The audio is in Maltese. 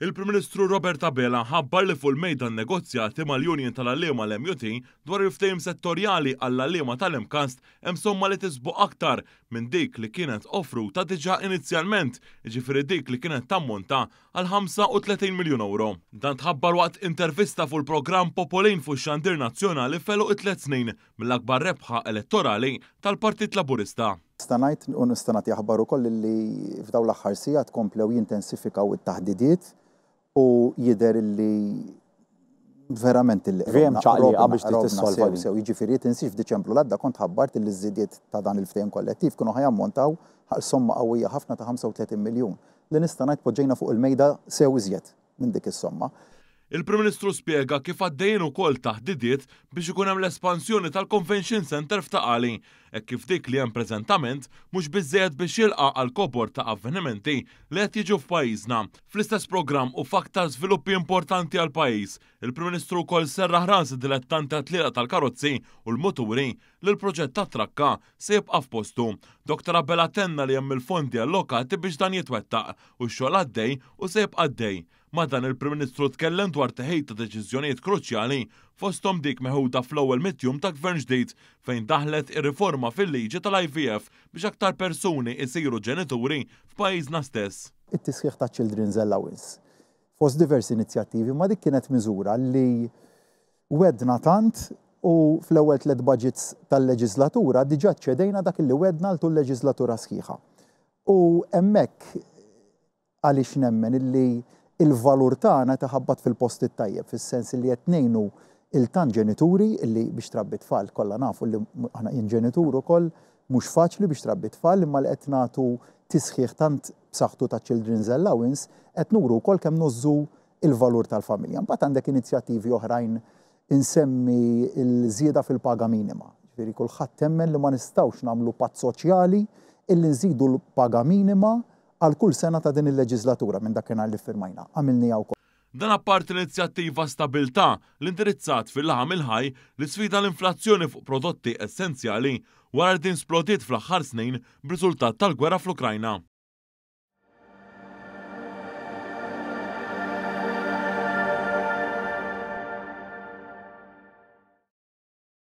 Il-Prim Ministru Robert Abela ħabbar li fuq il-mejda n-negozjati mal-Union tal-Għalliema l-MUT dwar il-ftehim settorjali għall-għalliema tal-MCAST hemm somma li tisboq aktar minn dik li kienet offruta diġà inizjalment, jiġifieri dik li kienet tammonta għal 35 miljun ewro. Dan tħabbar waqt intervista fuq il-programm Popolin fuq ix-Xandir Nazzjonali f'għeluq it-tliet snin mill-akbar rebħa elettorali tal-Partit Laburista. Nista' ngħid u nista' nagħti aħbar ukoll li f'dawn l-aħħar sigħat komplew jintensifikaw it-taħdidiet u jidher li verament illi Hemm ċaqliqa biex tissolva sew sew. Jiġifieri tinsiex f'Diċembru l-għadda kont ħabbart li ż-żidiet ta' dan il-ftehim kollettiv kienu ħa jammontaw għal somma qawwija ħafna ta' 35 miljun li nista' ngħid poġġejna fuq il-mejda sew iżjed minn dik is-somma. Il-Prim Ministru spjega kif għaddejjin ukoll taħdidiet biex ikun hemm l-espansjoni tal-Convention Centre f'Ta' Qali, hekk kif dik li hemm preżentament mhux biżżejjed biex jilqa' għall-kobor ta' avvenimenti li qed jiġu f'pajjiżna. Fl-istess programm u f'aktar żviluppi importanti għall-pajjiż, il-Prim Ministru wkoll serraħ ras id-dilettanti għat-tlielaq tal-karozzi u l-muturi li l-proġett tat-trakka se jibqa' f'postu. Dottor Abela tenna li hemm il-fondi allokati biex dan jitwettaq u x-xogħol għaddej u se jibqa' għaddej. Ma' dan il-Prim Ministru tkellem dwar teħid ta' deċiżjonijiet kruċjali fosthom dik meħuda fl-ewwel mitt jum ta' Gvern ġdid fejn daħlet ir-riforma fil-liġi tal-IVF biex aktar persuni jsiru ġenituri f'pajjiżna stess. It-tisħiħ ta' Children's Allowance fost diversi inizjattivi, ma dik kienet miżura li wegħdna tant u fl-ewwel tliet budgets tal-leġislatura diġà ċedejna dak li wegħdna għal tul leġislatura sħiħa. U hemmhekk għaliex nemmen illi il-valur tagħna taħabbat fil-post it-tajjeb, fis-sens li qed ngħinu lil tant ġenituri illi biex trabbi tfal kollha nafu li aħna jien ġenitur ukoll mhux faċli biex trabbi tfal imma li qed nagħtu tisħiħ tant b'saħħtu ta' Children's Allowance qed nuru wkoll kemm ngħożżu il-valur tal-familja. Mbagħad għandek inizjattivi oħrajn insemmi l-żieda fil-paga minima. Ġifieri kulħadd temmen li ma nistgħux nagħmlu patt soċjali illi nżidu l-paga minima għal kull sena ta' din il-leġislatura minn dakinhar li firmajna. Għamilniha wkoll. Dan apparti l-inizjattiva Stabbiltà li indirizzat fil-laħam il-ħaj l-isfida l-inflazzjoni fuq prodotti essenzjali wara li din splodiet fl-aħħar snin b'riżultat tal-gwerra fl-Ukrajna.